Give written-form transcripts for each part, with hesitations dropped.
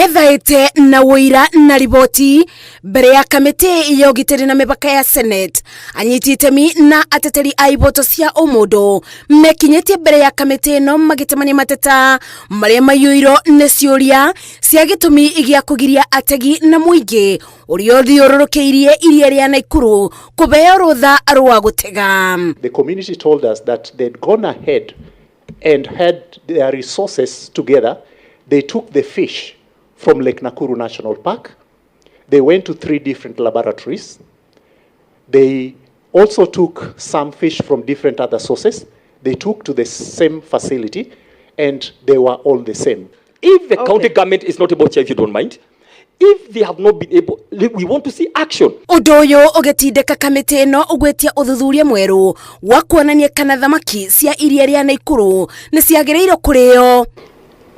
Nethaĩte na ũira na riboti mbere ya kamĩtĩ ya ũgitĩri na mĩbaka ya Senate. Anyiti itemi na ateteri a iboto cia ũmũndũ mekinyĩtie mbere ya kamĩtĩ ĩno magĩtemania mateta marĩa maiyũirwo nĩ ciũria cia gĩtũmi gĩa kũgiria ategi na mũingĩ ũrĩa ũthiũrũrũkĩirie iria rĩa Naikuru kũheo rũtha rwa gũtega. The community told us that they'd gone ahead and had their resources together. They took the fish from Lake Nakuru National Park. They went to three different laboratories. They also took some fish from different other sources. They took to the same facility and they were all the same. If the county government is not able, Chair, if you don't mind, if they have not been able, we want to see action. Ũndũ ũyũ ũgĩtindĩka kamĩtĩ ĩno ũgwĩtia ũthuthuria mwerũ wa kuonania kana thamaki cia iria rĩa Naikuru nĩ ciagĩrĩirwo kũrĩo.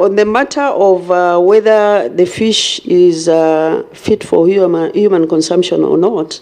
On the matter of whether the fish is fit for human consumption or not,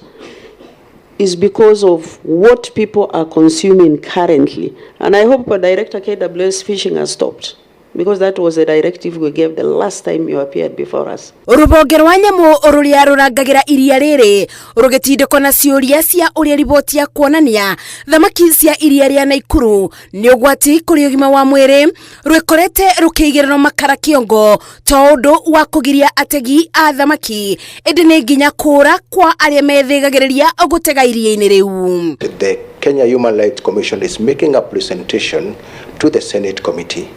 is because of what people are consuming currently. And I hope Director KWS fishing has stopped, because that was the directive we gave the last time you appeared before us. Rũhonge rwa nyamũ rũrĩa rũrangagĩra iria rĩrĩ rũgĩtindĩkwo na ciũria cia ũrĩa riboti ya kuonania thamaki cia iria rĩa Naikuru nĩ ũgwati kũrĩ ũgima wa mwĩrĩ rwĩkorete rũkĩigĩrĩrwo makara kĩongo to ũndũ wa kũgiria ategi a thamaki ĩndĩ nĩ nginya kũra kwa arĩa methĩgagĩrĩria gũtega iria-inĩ rĩu. The Kenya Human Rights Commission is making a presentation to the Senate committee,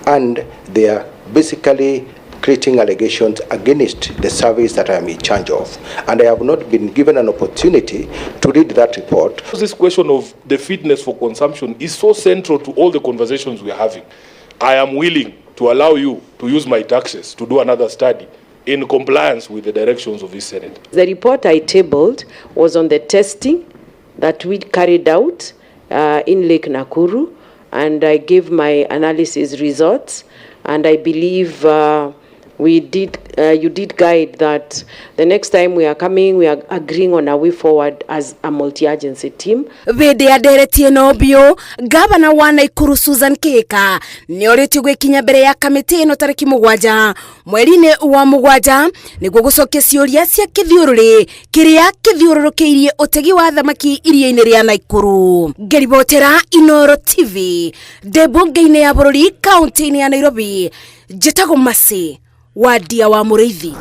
and they are basically creating allegations against the service that I am in charge of. And I have not been given an opportunity to read that report. This question of the fitness for consumption is so central to all the conversations we are having. I am willing to allow you to use my taxes to do another study in compliance with the directions of this Senate. The report I tabled was on the testing that we carried out in Lake Nakuru, and I gave my analysis results, and I believe you did guide that the next time we are coming, we are agreeing on a way forward as a multi-agency team. Hĩndĩ ya ndereti ĩno biũ, gavana wa Naikuru Susan Kihika nĩ orĩtio gwĩkinya mbere ya kamĩtĩ ĩno tarĩki 7 mweri-inĩ wa 7 nĩguo gũcokia ciũria cia kĩthiũrũrĩ kĩrĩa kĩthiũrũrũkĩirie ũtegi wa thamaki iria-inĩ rĩa Naikuru. Ngĩribotera Inoro TV ndĩ mbunge-inĩ ya bũrũri kaunti-inĩ ya Nairobi, njĩtagwo Mercy Wandia wa Mũrĩithi.